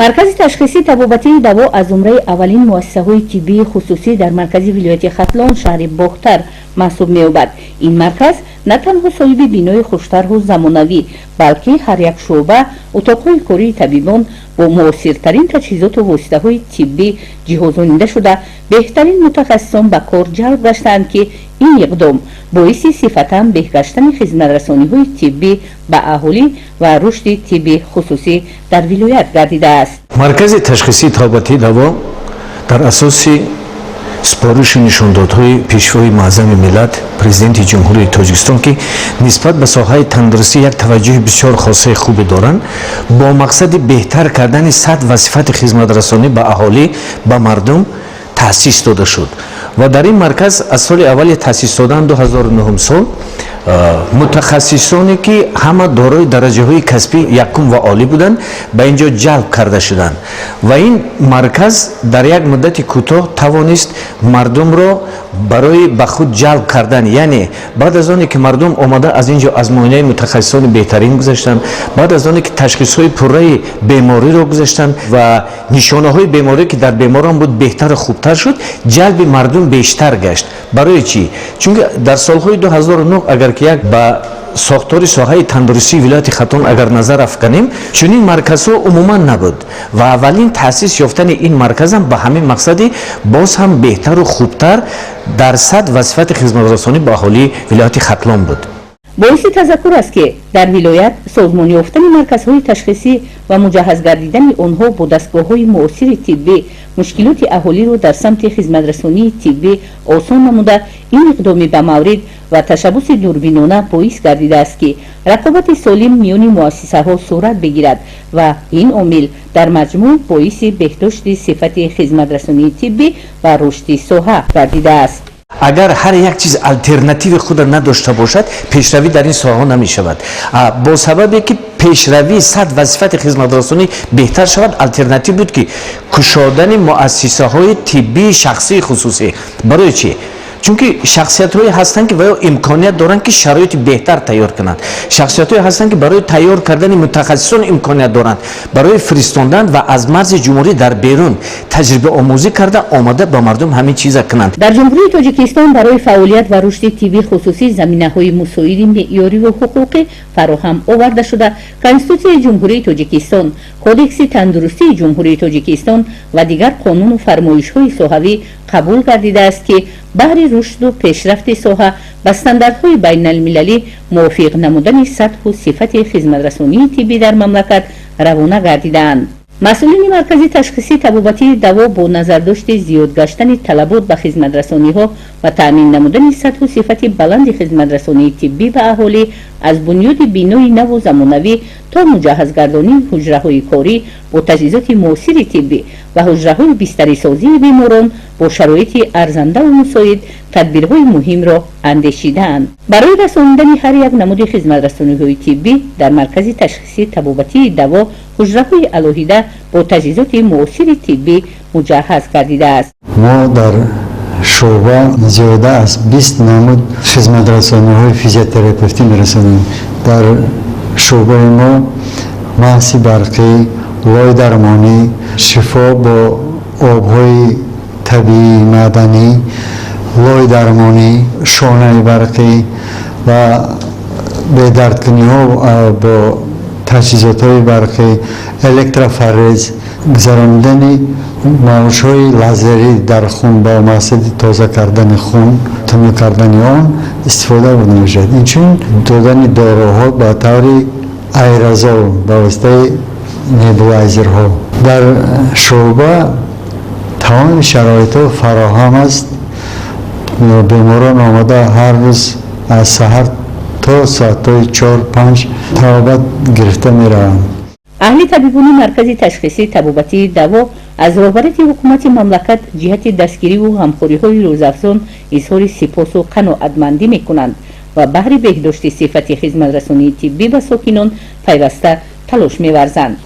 Маркази ташхисии табобатии «Даво» аз зумраи аввалин муассисаҳои тиббии хусусӣ дар маркази вилояти Хатлон, шаҳри Бохтар маҳсуб меёбад. Ин марказ на танҳо соҳиби бинои хуштарҳу замонавӣ, балки ҳар як шӯъба, утоқҳои кории табибон бо муосиртарин таҷҳизоту воситаҳои тиббӣ ҷиҳозонида шуда, беҳтарин мутахассисон ба кор ҷалб гаштаанд, ки ин иқдом боиси сифатан беҳ гаштани хизматрасониҳои тиббӣ ба аҳолӣ ва рушди тибби хусусӣ дар вилоят гардидааст. Маркази ташхисии табобатии «Даво» дар асоси супориши нишондодҳои Пешвои Муаззами миллат, Президенти Ҷумҳурии Тоҷикистон, ки нисбат ба соҳаи тандурустӣ як таваҷҷӯҳи бисёр хосаи хубе доранд, бо мақсади беҳтар кардани сатҳ ва сифати хизматрасонӣ ба аҳолӣ, ба мардум таъсис дода шуд. Ва дар ин марказ аз соли аввали таъсис додан, 2009 сол, мутахассисоне, ки ҳама дорои дараҷаҳои касбӣ якум ва олӣ буданд, ба ин ҷо ҷалб карда шуданд. Ва ин марказ дар як муддати кӯтоҳ тавонист мардумро барои ба худ ҷалб кардан, яъне баъд аз оне ки мардум омада аз ин ҷо аз муоинаи мутахассисони беҳтарин гузаштанд, баъд аз оне ки ташхисҳои пурраи бемориро гузаштанд ва нишонаҳои беморӣ, ки дар беморон буд, беҳтару хубтар шуд, ҷалби мардум бештар гашт. Барои чӣ? Чунки дар солҳои 2009, агар ки як ба сохтори соҳаи тандурустии вилояти Хатлон агар назар афканем, чунин марказҳо умуман набуд. Ва аввалин таъсис ёфтани ин марказам ба ҳамин мақсади боз ҳам беҳтару хубтар дар сатҳ ва сифати хизматрасонӣ ба аҳолии вилояти Хатлон буд. Боиси тазаккур аст, ки дар вилоят созмон ёфтани марказҳои ташхисӣ ва муҷаҳҳаз гардидани онҳо бо дастгоҳҳои муосири тиббӣ мушкилоти аҳолиро дар самти хизматрасонии тиббӣ осон намуда, ин иқдоми ба маврид ва ташаббуси дурбинона боис гардидааст, ки рақобати солим миёни муассисаҳо сурат бигирад ва ин омил дар маҷмӯъ боиси беҳдошти сифати хизматрасонии тиббӣ ва рушди соҳа гардидааст. Агар ҳар як чиз алтернативи худро надошта бошад, пешравӣ дар ин соҳаҳо намешавад. Бо сабабе ки пешравии сатҳ ва сифати хизматрасонӣ беҳтар шавад, алтернатив буд, ки кушодани муассисаҳои тиббии шахсии хусусӣ. Барои чӣ? Чунки шахсиятҳое ҳастанд, ки ваё имконият доранд, ки шароити беҳтар тайёр кунанд, шахсиятҳое ҳастанд, ки барои тайёр кардани мутахассисон имконият доранд, барои фиристондан ва аз марзи ҷумҳурӣ дар берун таҷрибаомӯзӣ карда омада, ба мардум ҳамин чиза кунанд. Дар Ҷумҳурии Тоҷикистон барои фаъолият ва рушди тибби хусусӣ заминаҳои мусоиди меъёриву ҳуқуқӣ фароҳам оварда шуда, Конститутсияи Ҷумҳурии Тоҷикистон, Кодекси тандурустии Ҷумҳурии Тоҷикистон ва дигар қонуну фармоишҳои соҳавӣ қабул гардидааст, ки баҳри рушду пешрафти соҳа, ба стандартҳои байналмилалӣ мувофиқ намудани сатҳу сифати хизматрасонии тиббӣ дар мамлакат равона гардидаанд. Масъулини маркази ташхисии табобатии «Даво» бо назардошти зиёд гаштани талабот ба хизматрасониҳо ва таъмин намудани сатҳу сифати баланди хизматрасонии тиббӣ ба аҳолӣ, аз бунёди бинои наву замонавӣ то муҷаҳҳазгардонии ҳуҷраҳои корӣ бо таҷҳизоти муосири тиббӣ ва ҳуҷраҳои бистарисозии беморон бо шароити арзандаву мусоид тадбирҳои муҳимро андешидаанд. Барои расонидани ҳар як намуди хизматрасониҳои тиббӣ дар маркази ташхисии табобатии «Даво» ҳуҷраҳои алоҳида бо таҷҳизоти муосири тиббӣ муҷаҳҳаз гардидааст. Мо дар шӯъба зиёда аз 20 намуд хизматрасониҳои физиотерапевтӣ мерасонем. Дар шӯъбаи мо маси барқӣ, лойдармонӣ, шифо бо обҳои табиӣ, маъданӣ, лойдармонӣ, шонаи барқӣ ва бедардкуниҳо бо таҷҳизотҳои барқӣ, электрофорез, гузаронидани мавҷҳои лазерӣ дар хун ба мақсади тоза кардани хун, тунук кардани он истифода бурда мешавад. Инчунин додани доруҳо ба таври аэрозол ба воситаи небулайзерҳо. Дар шӯъба тамоми шароитҳо фароҳам аст. Беморон омада, ҳар рӯз аз саҳар то соатҳои 4-5 табобат гирифта мераванд. Аҳли табибони маркази ташхисии табобатии «Даво» аз роҳбарияти ҳукумати мамлакат ҷиҳати дастгириву ғамхориҳои рӯзафзон изҳори сипосу қаноатмандӣ мекунанд ва баҳри беҳдошти сифати хизматрасонии тиббӣ ба сокинон пайваста талош меварзанд.